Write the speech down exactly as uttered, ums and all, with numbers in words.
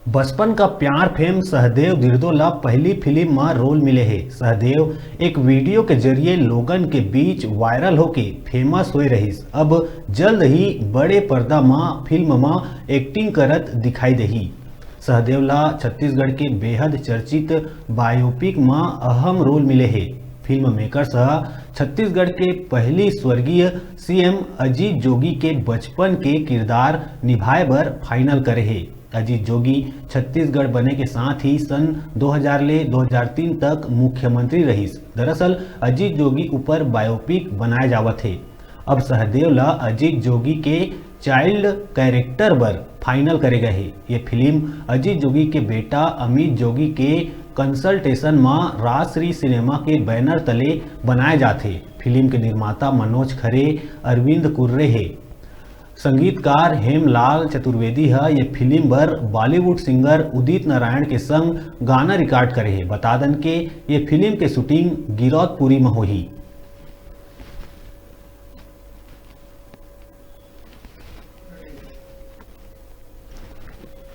बचपन का प्यार फेम सहदेव धिरदो ला पहली फिल्म म रोल मिले हे। सहदेव एक वीडियो के जरिए लोगन के बीच वायरल होके फेमस होए रहिस। अब जल्द ही बड़े पर्दा म फिल्म म एक्टिंग करत दिखाई देही। सहदेव ला छत्तीसगढ़ के बेहद चर्चित बायोपिक म अहम रोल मिले हे। फिल्म मेकर्स ह छत्तीसगढ़ के पहली स्वर्गीय सीएम अजीत जोगी के बचपन के किरदार निभाए बर फाइनल करे हे। अजीत जोगी छत्तीसगढ़ बने के साथ ही सन दो हज़ार ले दो हज़ार तीन तक मुख्यमंत्री रहिस। दरअसल अजीत जोगी ऊपर बायोपिक बनाए जावत हे। अब सहदेव ला अजीत जोगी के चाइल्ड कैरेक्टर बर फाइनल करे गए हे। ये फिल्म अजीत जोगी के बेटा अमित जोगी के कंसल्टेशन म राजश्री सिनेमा के बैनर तले बनाए जाथे। फिल्म के निर्माता मनोज खरे, अरविंद कुर्रे हे। संगीतकार हेमलाल चतुर्वेदी ह ये फिल्म बर बॉलीवुड सिंगर उदित नारायण के संग गाना रिकॉर्ड करे हे। बता दन के ये फिल्म के शूटिंग गिरौदपुरी म होही।